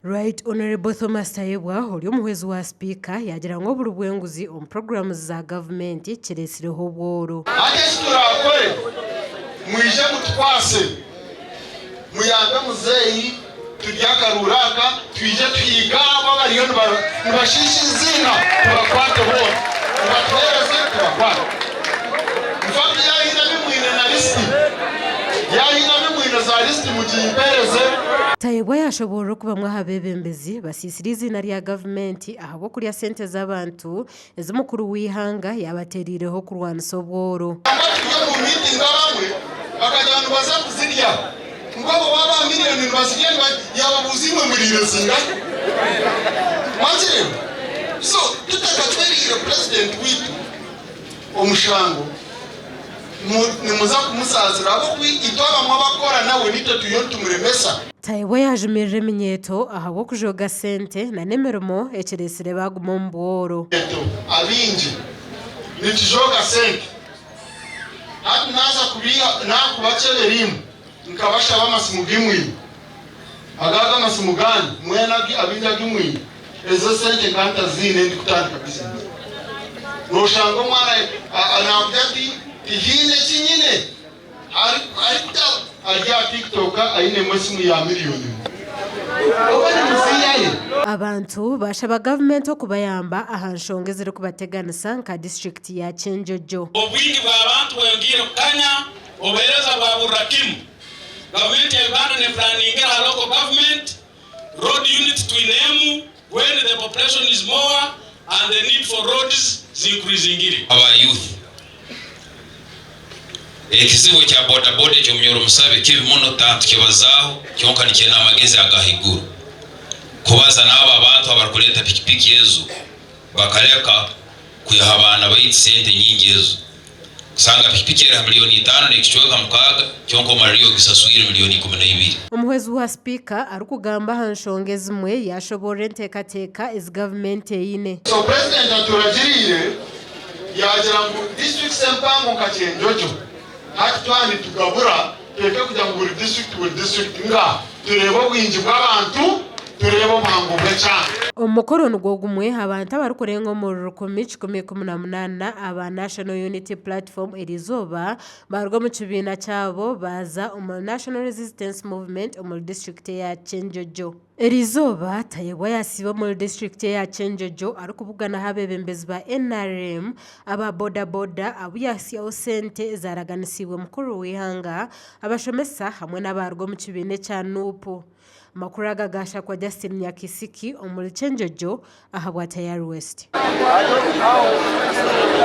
Right Honourable Thomas Tayebwa ori omuhwezi wa sipiika yaagira ngu oburi bw'enguzi omu puroguraamu za gavumenti kiretsireho obworo. Hati eki turaakore, mwije mutukwase, muyambe muzeeyi turye akaruuru aka, twije tuhiige abo abariyo nibashiisha eiziina tubakwate boona, mubatuheereze tubakwate. In fact yaaba haine abu mwine na lisiti, yaaba haine abu mwine za lisiti mugimpeereze. Tayebwa yaashoboorora oku bamwe aha beebembezi basiisire eiziina rya gavumenti ahabw'okurya sente z'abantu ezi mukuru w'eihanga yaabateereireho kurwanisa obworo. Nangwa turi omu miitingi abamwe bakagira ngu nibaza kuzirya ngu abo baaba aha miriyoni nibazirya yaababuuza imwe muriire zingahi? Mwagireeba? So tutakacweriire purezidenti waitu omushango nimuza kumusaasira ahabw'okuba itwe abamwe abakukora nawe nitwe turiyo nitumuremesa. Tayebwa yaajumirira eminyeeto ahabw'okujooga sente na n'emirimo ekireetsire baaguma omu bworo. Eminyeeto abaingi nitujooga sente. Hati naaza kubiiha naakubakyebera imwe nkabashaba amasimu g'imwe. Aga ago amasimu gaanyu mwena abaingi agu mwine, ezo esente nkaba ntaziine ndikutandika bizinesi. Nooshanga omwana naakugira ati tihaine eki nyine. Arikuta ari aha TikTok ainemu esimu ya miriyoni emwe. Oba nimuziihahe? Abantu baashaba gavumenti okubayamba aha nshonga ezirikubateganisa nka disiturikiti ya Kyenjojo. Obwingi bw'abantu bweyongiire kukanya, obuheereza bwaburira kimu. Gavumenti ya Uganda nepuraningira aha local government, road unit twine emu when the population is more and the need for roads zincreasingire. Aba youth ekizibu ekya boda boda ekyomunyoro musabe kibi muno tantukibazaaho kyonka nikyenda amagezi agahaiguru kubaza naabo abantu abarukuleeta pikipiki ezo bakaleka kwiha abaana baitu sente nyingi ezo Kusanga pikipiki eri ha milioni itaano n'ekicweka mukaaga kyonka omaririire ogisaswire milioni 12. Omuhwezi wa Sipiika arikugamba aha nshonga ezimwe yaashoboorora enteekateeka ezi gavumenti eine. So President aturagiriire yaagira ngu districts empango nka Kyenjojo hati twaba nitugabura tureke kugira ngu buri district buri district nga tureebe obwingi bw'abantu tureebe obuhango bw'ekyanga. Omu mukoro nigwo gumwe, abantu abarikurenga omuri 1118 aba National Unity Platform eriizooba baaruga omu kibiina kyabo baaza omuri National Resistance Movement omuri disiturikiti eya Kyenjojo. Eriizooba, Tayebwa yaasiiba omuri disiturikiti eya Kyenjojo arikubuganaho abeebembezi ba NRM, aba boda boda abu yaahitsyaho sente ezaaraganisiibwe mukuru w'eihanga, abashomesa hamwe n'abaaruga omu kibiina ekya NUP. Amakuru aga gaashakwa Justin Nyakisiki omuri Kyenjojo ahabwa Tayari West.